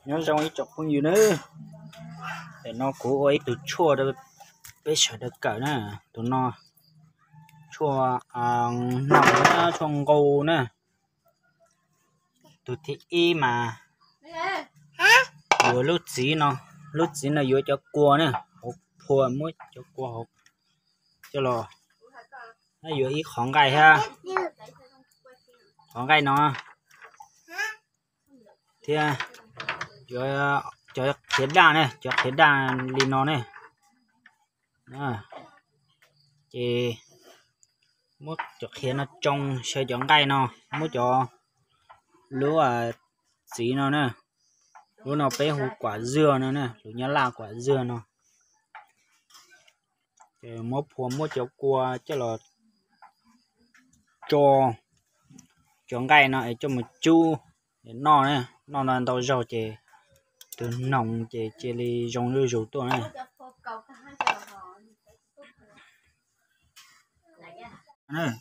Nyob zoo ib tsoom phooj ywg na, tam no kuv ua ib tug tshuaj rau peb sawv daws kawm na. Tus no tshuaj noog na, tshuaj nqus na. Tus thib ib mas yuav lub txiv no, lub txiv no yuav cov kua na, hauv phua muab cov kua hauv coj los, yuav ib qhov nqaij thiab, qhov nqaij no thiab yuav cov qhiav daj ne, cov qhiav daj li no ne. Ces muab cov qhiav no tsoo saw cov nqaij no, muab cov lub txiv no na, lub no peb hu kuam zog no na, lus Nyab Laj kuam zog no. Ces muab phua muab cov kua coj los tso cov nqaij no es coj mus cub noj, noj ntau zaug ces tus noog ces cia li zoo zuj zus tuaj na.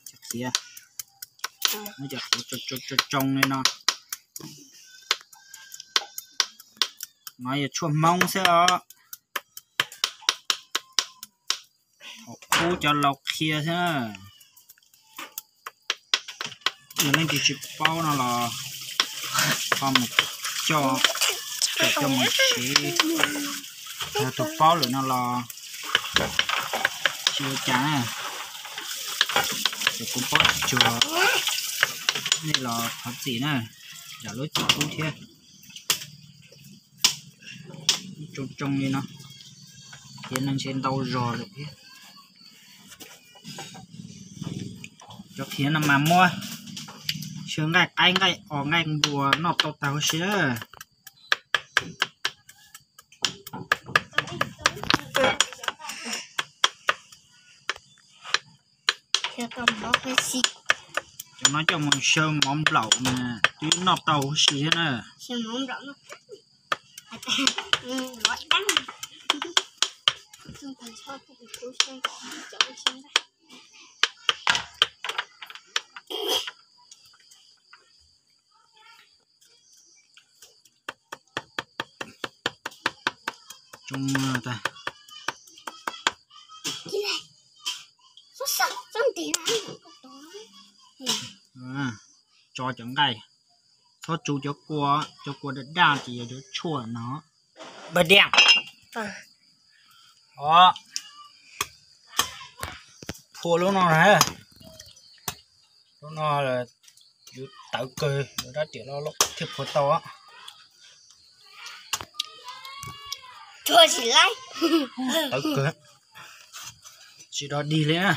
Cov qhiav, muab cov qhiav tsoo li no. No yog tshuaj Hmoob xwb os. Qhub cov laus qhia xwb. Yog leej twg tsis paub no los ho mus coj, coj mus siv. Yog tus paub lawm no los tsis ua cas na. Ces kuv paub tsis tsuag, nej los thov txim na, zam lub txim pub thiab. Tsoo tsoo li no, ces neeg ntshe ntau zog lawm thiab. Cov qhiav no mas muab xyaw nqaij qaib nqaij os nqaij npua noj tau tag huv si. Cov no coj mus xyaw mov nplaum mas twb noj tau huv si thiab na. Tsoo tas. Tso cov nqaij, txhob tsu cov kua, cov kua daj daj ces yog cov tshuaj no. Npawg Diaj, os, phua lub no na, lub no yuav tawv kawg, yuav rab riam loj loj thiaj phua tau. Tawv kawg, tsis dog dig li na.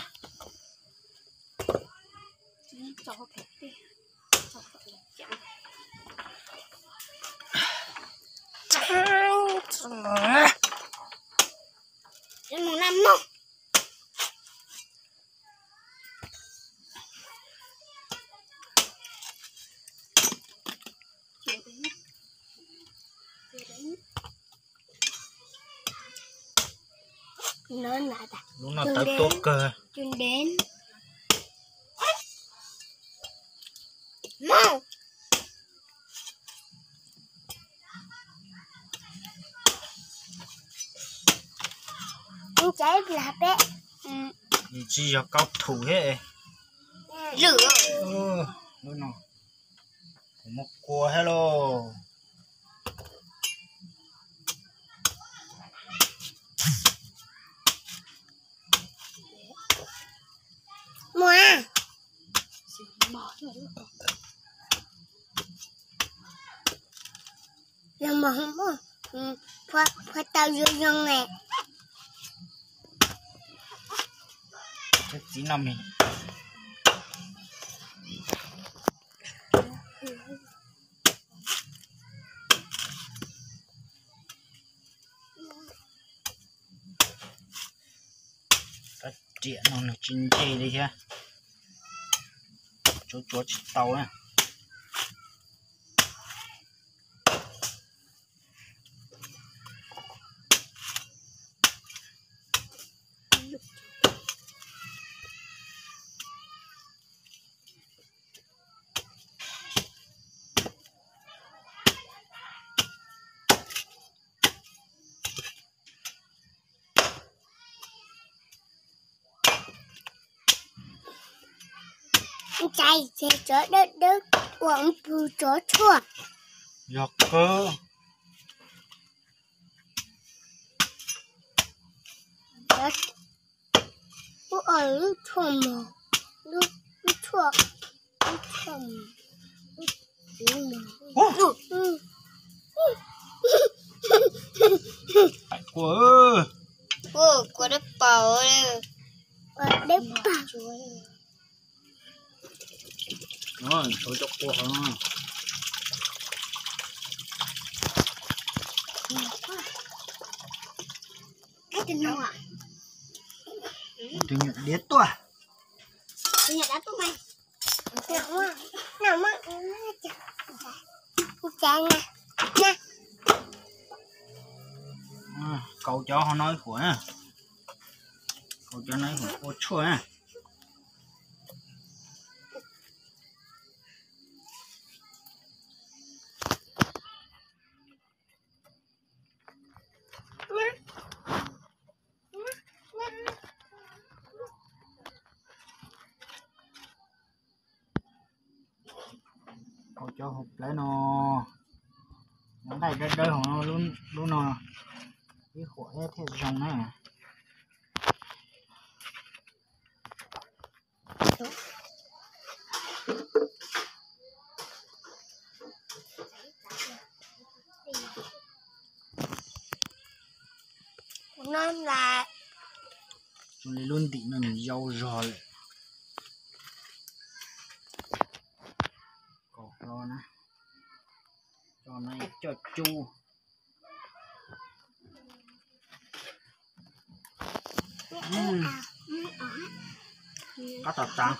Lub no tawv tuaj kawg. Tsis yog kaub thum thiab. Lub no kuv muab kua thiab lauj. Los mus phua tau zoo zoo ne. Txiv no me. Rab riam no nws tsis nce li thiab, tsuav tsuav tsis tau na. Cais ces cov dawb dawb uas pw cov tshuaj. Yog kawg. Ub, lub tshuaj mos, lub, lub tshuaj, lub tshuaj mos, lub tshuaj mos. Kua, kua dawb paug, kua dawb paug. Tshuav cov kua hov no. Tus nyuam diav tuaj. Kaus cov hov no ib huam na. Kaus cov no ib huam ua tshuaj na. Kaus cov hauv plawv no, nqaij dawb dawb hauv no, lub no ib huam thiaj zoo na. Zoo li lub ntim no nws yau zog lawm. Kaus hlo na, coj no coj cub. Qab tom tsav.